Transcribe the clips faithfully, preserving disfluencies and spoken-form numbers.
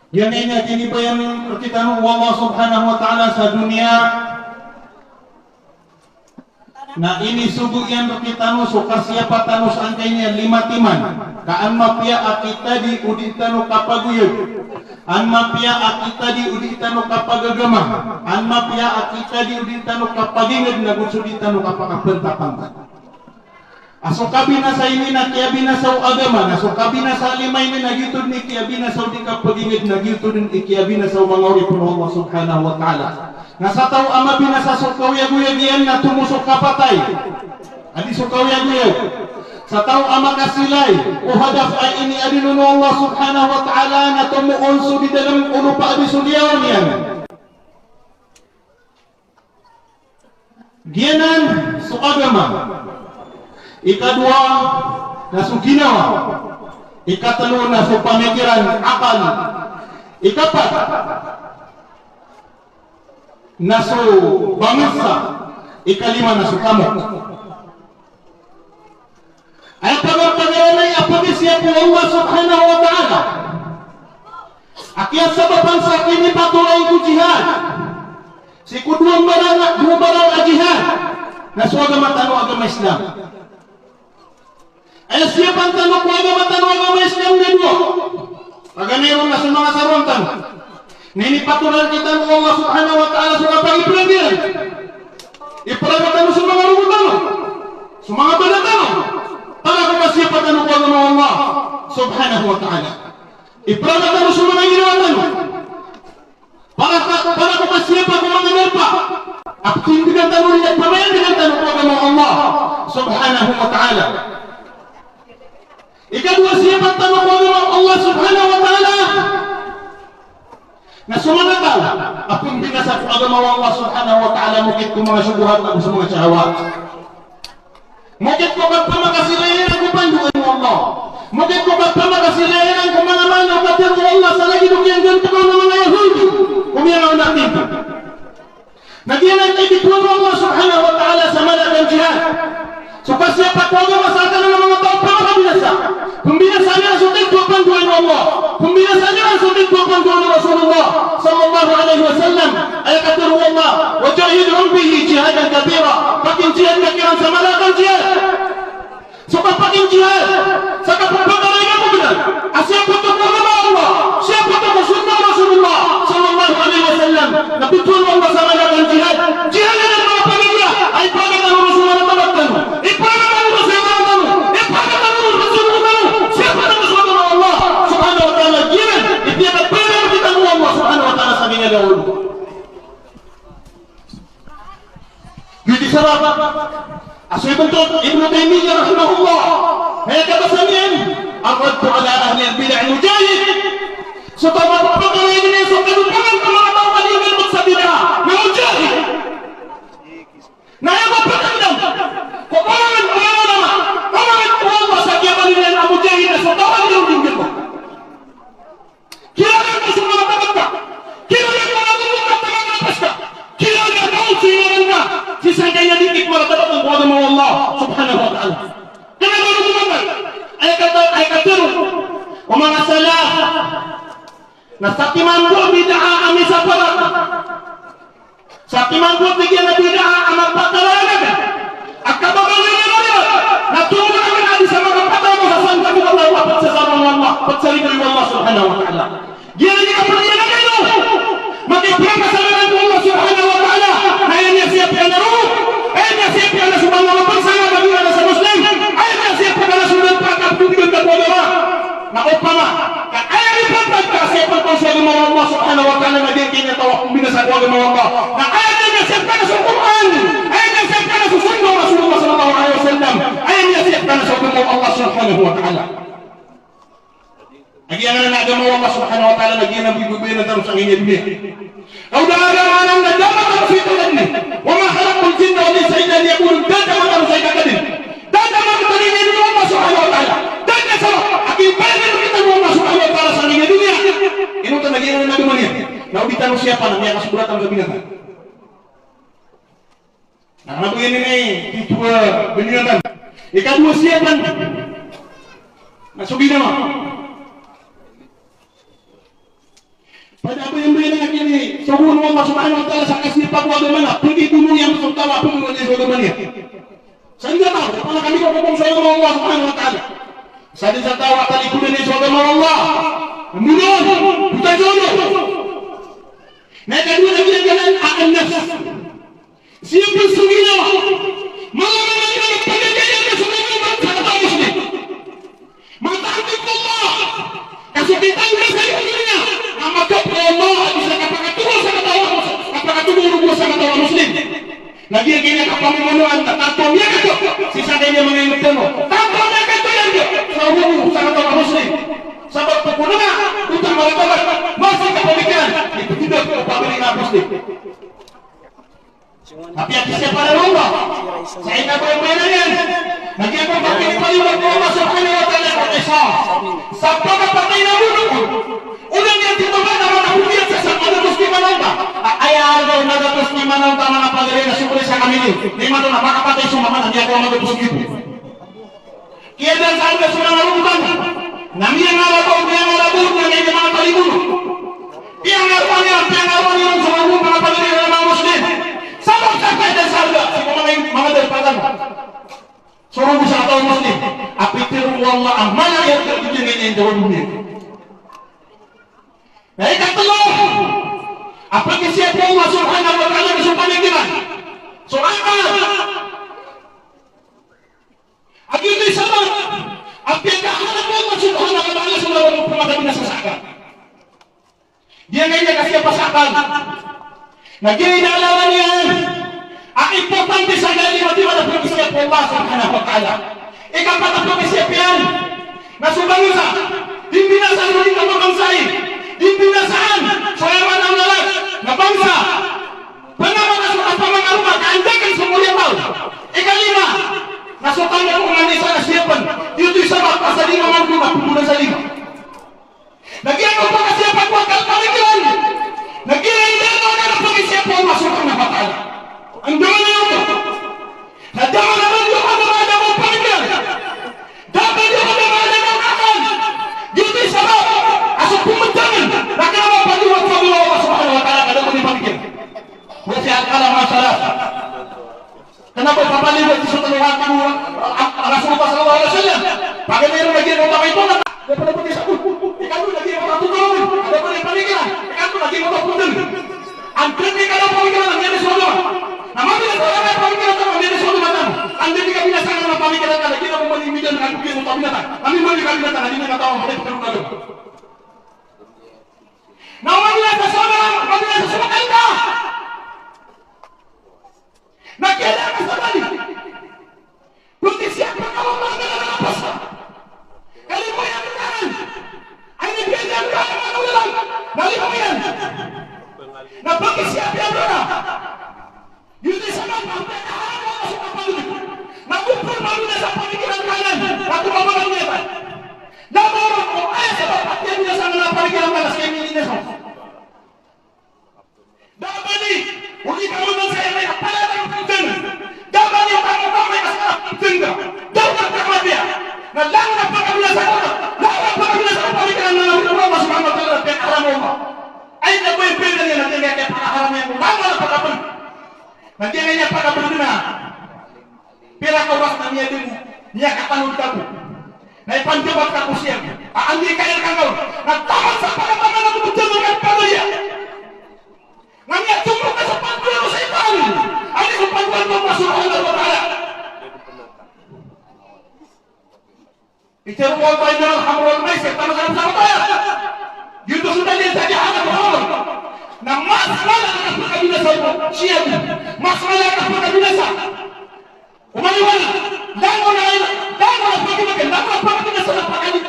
Giyanan i inibayan rktano o Allah Subhanahu wa Ta'ala sa doniya. Na inisogo iyan rktano so kasiyapa tano sangkaya lima timan. Ka an mapiya a kitadi o di tano kapagoyag. An mapiya a kitadi o di tano kapagagama. An mapiya a kitadi o di tano kapagingd na go so di tano kapakapantapantap. A so kabinasa ini na kiyabinasa o agama, na so kabinasa a lima ini na giyoto dn i kiyabinasa o di kapagingd, na giyoto dn i kiyabinasa o manga oripn o Allah Subhanahu wa Ta'ala. Na sa taw a mabinasa so kaoyagoyag iyan na tomo so kapatay. Adi so kaoyagoyag. Sa taw a makasilay o hadaf a iniadn on o Allah Subhanahu wa Ta'ala na tomo on so di dalm o lopa a di so diyawn iyan. Giyanan so agama. Ikadowa na so ginawa. Ikatlo na so pamikiran, akal. Ikapat na so bangsa. Ikalima na so tamok. Aya pagpagaranay a pagasiya ko Allah Subhanahu wa Ta'ala a kiyasabapan sa kinipatoray ko jihad. Sii ko dowa mbaran, dowa mbaran a jihad na so agama tano a agama Islam. Aya siyapan tano ko agama tano a agama Islam na dowa. Paganay ron na so manga saroan tano. Na inipatoran kitano o Allah Subhanahu wa Ta'ala so kapagipnag iyan. Ipranga tano so manga rogo tano, so manga bana tano, para ko kasiyapa tano ko agama o Allah Subhanahu wa Ta'ala. Ipranga tano so manga ginawa tano, para ka, para ko kasiyapa ko manga darpa a ptindgan tano, aya pamayandgan tano ko agama o Allah Subhanahu wa Ta'ala. Ikadowa, siyapan tano ko agama o Allah Subhanahu wa Ta'ala na so manga taw a pmbinasa ko agama o Allah Subhanahu wa Ta'ala, mokit ko manga shubuhat ago so manga shahawat. Mokit ko kapamakasilay iran ko pandoan o Allah. Mokit ko kapamakasilay iran ko manga maana o katharo o Allah sa lagid o kiyanggantk on o manga Yahudi ko miyangaona a timpo. Na giyanan i bitowan o Allah Subhanahu wa Ta'ala sa mala ago jihad. So kasiyapa ko agama sa anan a manga taw a pmakabinasa. Pmbinasaan iran so titho a pandoan o Allah. Pmbinasaan iran so titho a pandoan o Rasulullah sallallahu alaihi wasallam. Aya katharo o Allah, "Wa jahidhum bihi jihadan kabira." Pakinjihad ka kiran sa mala ago jihad. So kapakinjihad, sa kapagpakaray ko bnar a siyapoto ko agama o Allah, siyapoto ko sunnah o Rasulullah sallallahu alaihi wasallam. Na bitowan o Allah sa mala ago jihad. Jihad iyan a manga pamilya a ipranga tano ron so manga taw tano, ipranga tano ron so manga tano, ipranga tano ron so manga tano, siyapoto ko sunnah o Allah Subhanahu wa Ta'ala. Giyanan i piyakapakaray o Allah Subhanahu wa Ta'ala sa giya gawii. Giyoto i sabap a so Ibn, Ibn Taymiyyah rahimahullah, na aya kabasa niyan, "Ar-raddu ala ahli al-bid'ah mujahid." So taw a mapapakaray niyan so kadopangan ko manga taw a di galbk sa bid'ah na mujahid. Na aya mapakandam ko pangangan ko manga ulama, pangangan ko Allah sa kiyabaloy niyan a mujahid na so taw a di galbk. Kilala ka so maratabat ka. Kilala ka so maratabat ka. Kilala ka so ingaran ka sii sangkaya dii maratabat ko agama o Allah Subhanahu wa Ta'ala. Kna ba ko manga, aya kata, aya katharo o manga salaf na satiman bo a bid'ah a misaparat. Satiman bo a bid'ah a mapakalalag a kababaloy iyan a bid'ah na tomo na di sa mapakalalag sa sangkaya a bid'ah a pd sa saroon o Allah, pd sa rido o Allah Subhanahu wa Ta'ala. Giyanan i kapagiyana niyan o makiprangasalan ko Allah Subhanahu wa Ta'ala. Na aya miyasiyap iyan a roo, aya miyasiyap iyan a so manga mapasang a kabila na sa Muslim, aya miyasiyap iyan a so manga pakapagdodon ko agama. Na opama ka aya mipantag ka a siyapan ka so agama o Allah Subhanahu wa Ta'ala na giyangkaya taw a pmbinasa ko agama o Allah. Na aya miyasiyap ka na so Qur'an, aya miyasiyap ka na so sunnah o Rasulullah sallallahu alaihi wasallam, aya miyasiyap ka na so agama o Allah Subhanahu wa Ta'ala. Lagid anan a agama o Allah Subhanahu wa Ta'ala na giyanan i bibaloy tano sangkaya doniya. Ka o da a agama anan na da a mataro sii ko kadn. Wa ma khalaqtul jinna wal insa illa liya'budun. Da a mataro sii ko kadn. Da a mataro sii ko kadn o Allah Subhanahu wa Ta'ala. Da a sabap a kipayagn o Allah Subhanahu wa Ta'ala sangkaya doniya. Ino tano giyanan a agama niyan. Na o di tano siyapan na miyakasogat tano sa binatang. Na kna ba ini i titho a biniyatan. Ikadowa, siyapan na so ginawa. Togon o Allah subhanahu wa ta'ala sa kasipag o agama na, pwede bonoon iyan so taw a pagowad iyan so agama niyan. Sa anda taw, pala kami ko kokom sa agama o Allah subhanahu wa ta'ala. Sa di sa taw a talikodan iyan so agama o Allah, bonoon, botasan iyan. Na ikadowa na giyangkanan a an-nafs. Sii pn so ginawa. Mala man a pagagaya na so ginawa sa kataw a Muslim. Mataat ko Allah. Ka so kitang ka sa dunya na mataat ko Allah, a di sa kapakatogo sa kataw a Mus-, kapakatogo sa kataw a Muslim. Na giyangkaya kapamamanoan na tanto a miyakato sii sa kaiza manga ingd tano. Tanto a miyakato iyan sa rogo sa kataw a Muslim. Sabap ko kona ka, oto a maratabat, masa kapamikiran, iptida ko pamilya a Muslim. Apiya kisiyapa ron o Allah sa ikababayaan iyan. Na giya ko kapinipaliwanag o Allah subhanahu wa ta'ala ko isa sa pagkapatay na bonoon. Ogaid na tito ba na manga pagiyat sa sa manga Muslim a manga, a, aya arga o manga Muslim a manga pagari na sobra sa kami ni. Di man to na makapatay so mama na giya ko manga Muslim. Kiyadan sa arga so manga rogo tano. Na miyangarap o miyangarap o na miyangarap a manga palibono. Piyangaroan iyan, piyangaroan iyan so rogo, manga pagari a manga Muslim. Sabap sa kiyadan sa arga, sii ko manga, manga darpa tano. So rogo sa kataw a Muslim. A pitharo o Allah a mala iyan ka di niyan iyan dawa dunya. Na ikatlo a pagkisiyapa o Allah subhanahu wa ta'ala na so pamikiran. So akal. A giyoto i sabap a piyakaharap o Allah subhanahu wa ta'ala so lawan o pmakabinasa sa akal. Giyangkaya kasiyapa sa akal na giyangkaya a lawan iyan a importante sa akal, di ba, di ba, na pagkisiyapa o Allah subhanahu wa ta'ala. Ikapat a pagkisiyapa iyan na so bangsa, di binasaan o di ka mabangsa i, di binasaan so aya maana a lalag na bangsa. Panaman a so kapamangaroma ka anda kn so moriya taw. Ikalima na so tano ko manga isa na siyapn. Giyoto i sabap a sa di mamangko na pmbona sa lima. Na giya ko pagkasiyapa ko akal, pamikiran. Na giya ko pagkasiyapa ko Allah subhanahu wa ta'ala. Anda man iyan oto. Na da man a manga, da man a manga pamikiran. Da man a manga akal. Giyoto i sabap a so pmbtad na kna a pagowad sa Allah subhanahu wa ta'ala, ka da man a pamikiran. Wa sa'alaka ma sa'alaka. Kna ba o kapalibat so tano a, a, a Rasulullah sallallahu alaihi wasallam. Paganay ron a giya ko tama ito na, da pn a pagkisa ko. Ikatlo na giya ko tama ito na, da pn a pamikiran. Ikatlo na giya ko tama ito. Antonaa i kna a pamikiran a miyada so agama? Na mabinasa o pamikiran tano a miyada so agama tano. Antonaa i kabinasa o pamikiran tano, giya ko mani midan a giya ko kabinasa. Kami mani kabinasa, na di na kataw a mani kabinasa. Na mabinasa so agama, mabinasa so agama. Na kiyada ka sa bali. Pagkisiyapa ka o Allah na pasa. Kalimo iyan kanan. Ay, na kiyada ka na, na limo iyan. Na pagkisiyapa iyan na. Giyoto i sabap a piyakaharam o Allah so kapagodi. Na go pn mabinasa pamikiran kanan. Na go mabinasa. Na mawar ko aya sabap a kiyabinasa a pamikiran kanan, sa kiyabinasa. Da a bali o di ka mamangsa iyan a palaya tano ptng. Da a bali o kamo kamo iyan a sa ptng ka. Da a ptng ka mapiya. Na langon a pakabinasa ko na. Langon a pakabinasa ko pamikiran na Allah subhanahu wa ta'ala, piyakaharam o Allah. Ay na ko iyan pwede niyan na tingga kiyapakaharam iyan ko langon a pakaptng. Na tingga niyan pakaptng na. Pira ka oras na miyademo, miyakatanod ka ko. Na ipanjabat ka ko siyan. A, andi ka iyan ka ko. Na taman sa pagataman a mabtad ka pagaya. Na miyatongro ka sa pandoan o shaytan. Andi so pandoan o Allah subhanahu wa ta'ala. Pitharo o Allah, "Innamal khamru wal maisir," taman sa sabot aya. Giyoto so dalil sa giya a khamr. Na mas mala a kapakabinasa o siya. Mas mala a kapakabinasa. Omani wala, langon a, langon a pagibagay, langon a pagibagay sa pagibagay.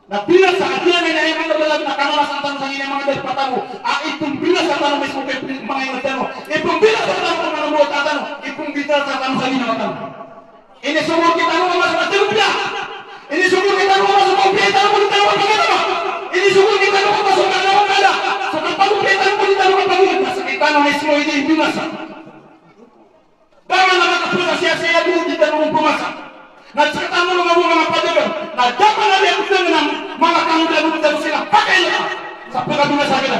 Na binasa, a giyanan i manga balag na kamarasan tano sa giyanan i manga darpa tano. A ipmbinasa tano mismo ko manga ingd tano. Ipmbinasa tano ko manga mboa tano. Ipmbinasa tano sa ginawa tano. Inisogor kitano o Allah sa matharo piya. Inisogor kitano o Allah sa mapiya tano ko di tano kapagagama. Inisogor kitano o Allah sa mapiya tano ko di tano kapagagama. Sa kitano mismo ini binasa. Da man a makapos a siyasiya bo di tano pmasa. Na sktano manga bo manga padagang. Na da man a riya pdagang na manga tano da bo di tano sila pakay na sa pagkabinasa kita.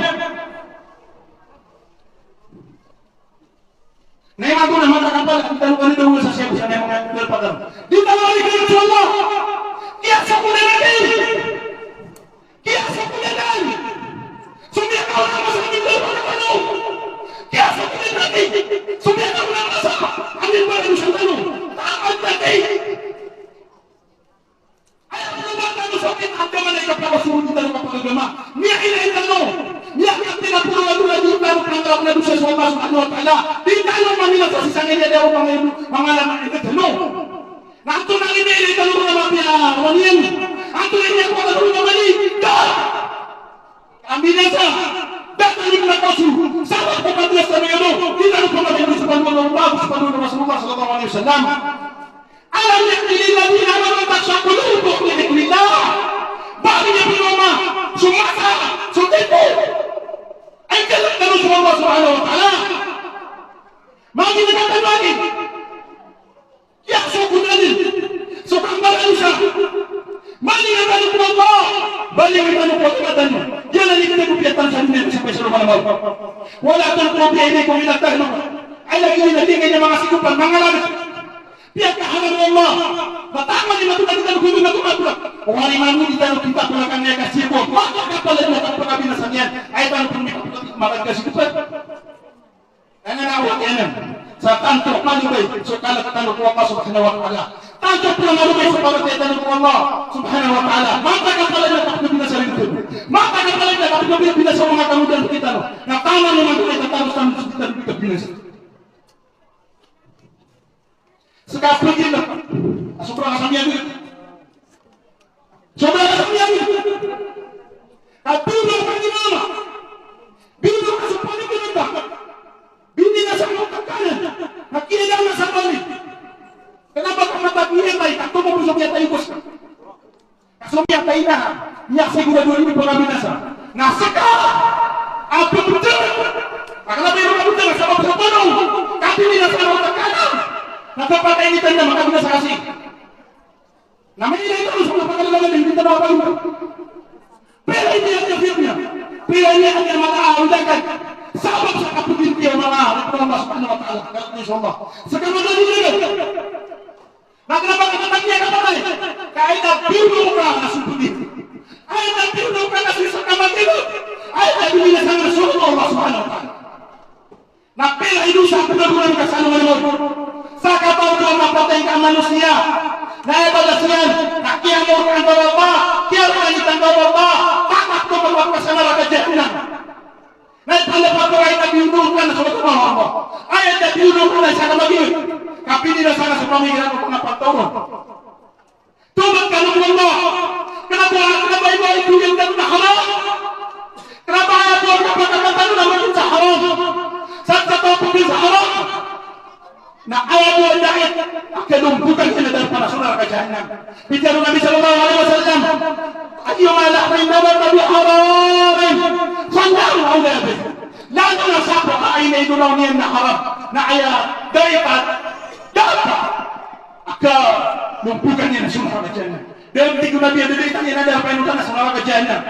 iyan. Na imanto na matakapal, di tano kanidawa sa siyapo sa manga dalpatan. Di tano kanidawa sa Allah. Kiyasokodan a di. Kiyasokodan a di. So miyakaona a masa a miyakaona a masa. Kiyasokodan a di. So miyakaona a masa a miyakaona a masa. Taman a di. Aya pn a ba tano so kit a agama na ikapapasorot tano kapagagama. Miyailay tano. Miyakapira poro a dosa, di tano panggalak na dosa so Allah subhanahu wa ta'ala. Di tano mamina sa sisangin iyan a manga, manga lama iyan tano. Na antonaa i miyailay tano ron a mapiya a waniyan? Antonaa i miyakowa tano ron a mali? Da! Kambinasa. Da tano ron a kaso. Sabap ko kabinasa tano iyan. Di tano pamagin so pandoan o Allah, so pandoan o Rasulullah sallallahu alaihi wasallam. Alam ya'ni lilladhina amanu an takhsha'a qulubuhum li dhikrillah. Ba di niyan pman mama so masa, so tipo a inkalk tano so Allah subhanahu wa ta'ala? Magi na katano agi. Kiyasokodan a di so kambaraosa. Balingan tano ko Allah. Balingan tano ko Allah tano. Giyanan i katago piya tano sa doniya, sa pay sa loman a maori. Wala tulqu bi aydikum ila tahluka. Aya lagid iyan a di kanya manga sigopan, manga lagid. Piyakaharam o Allah. Taman imanto na di tano gomit na tomatora. Oway, imanto di tano kintakolak angkaya kasigopan. Matakapal a di na tano pkabinasa niyan. Aya tano pn di kapkabinasa, manga kasigopan. Aya na oway iyan. Sa tanto a malobay so kalk tano ko Allah subhanahu wa ta'ala. Tanto pn a malobay so paratiyaya tano ko Allah subhanahu wa ta'ala. Matakapal a di na kapkabinasa niyan. Matakapal a di na kapkabinasa o manga tanodaan rktano. Na taman imanto na di tano, taman so di tano di kabinasa. Ska pn iyan na. Sobra ka sa miyagd. Sobra ka sa miyagd. Ka bino ka sa mama. Bino ka sa pamilya. Bino ka sa mama. Na kiyailay na sa pamilya. Kna ba ka matag iyan ay, ka tomo pn so kiyatay ko ska. Ka so miyatay na, miyasigurado a di pkabinasa. Na ska a pmbtng, a kna ba iyan pmbtng, sabap sa tono, ka pmbinasa na otak ka na. Na kapatay niyan na makabinasa ka sii. Na mailay tano so kapakalalangan, di tano mapagmba. Pira i miyaadn a fitna, pira i miyaadn a mala a ondagan, sabap sa kapaginthiya o mala a Allah subhanahu wa ta'ala. Kala insha Allah. Ska a mala a ondagan. Na kna ba ka matag iyan a kapatay, ka aya na bino ka na so pd iyan. Aya na bino ka na so isa ka matino. Aya na bino ka na so Allah subhanahu wa ta'ala. Na pira i dosa a pnagoran ka sa alongan a maori. Sa kataw ko a mapatay ka a manosiya. Na aya balas iyan, na kiyamorkaan ka o Allah, kiyarokan itan ka o Allah, tatak ko mapapasang ka sa naraka jahannam. Na ipalapat ko aya na biyodong ka na so mata o Allah. Aya na biyodong ka na isa ka magiyot. Ka pinilasan ka so pamikiran o pangapataw ron. Tobat kano ko Allah. Kna ba, kna ba aya bo a idoyag tano na haram. Kna ba aya bo a kapakapatay tano na maging sa haram. Sa kataw pn sa haram. Na aya bo a dait a kalompokan iyan na darpa na so naraka jahannam. Pitharo o Nabi sallallahu alaihi wasallam, "Ayyuma lahmin nabata bi haramin, fannaru awla bih." Langon a sakop a aya inidolaw niyan na haram, na aya dait a darpa a kalompokan iyan na so naraka jahannam. Da a tig o Nabi a dait iyan a darpa a inotan na so naraka jahannam.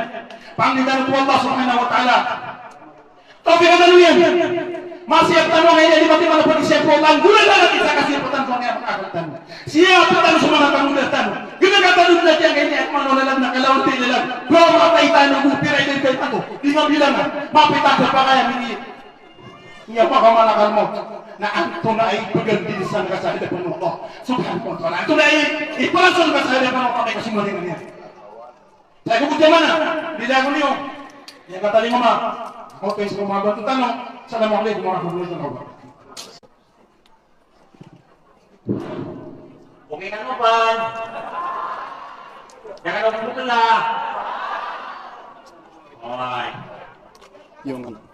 Pangnin tano ko Allah subhanahu wa ta'ala. Tawfiqan tano iyan. Masiyap tano angkaini a di matiman a pagisiyapo o Allah, nggolalan a di sa kasiyapatan tano angkaya manga akal tano. Siyapatan tano so manga tangoda tano. Ginaga tano dn a di angkaini a manga olalan na kalawan tano ilalan. Go matay tano, go pira i dn tano. Di mabilangan. Mapita a kapakay a mini. Iya pakamalakal mo. Na antonaa i pagandin san ka sa hadapan o Allah subhanahu wa ta'ala? Antonaa i ipasan ka sa hadapan o Allah a kasomalingan iyan? Sa iko bo tiya mana, di lagon iyo. Iya katalingoma. Ako to iso ko manga banto tano. Assalamu alaikum warahmatullahi wabarakatuh. Okay na naman. Kaya ka na pupunta. Ay. Yung ano.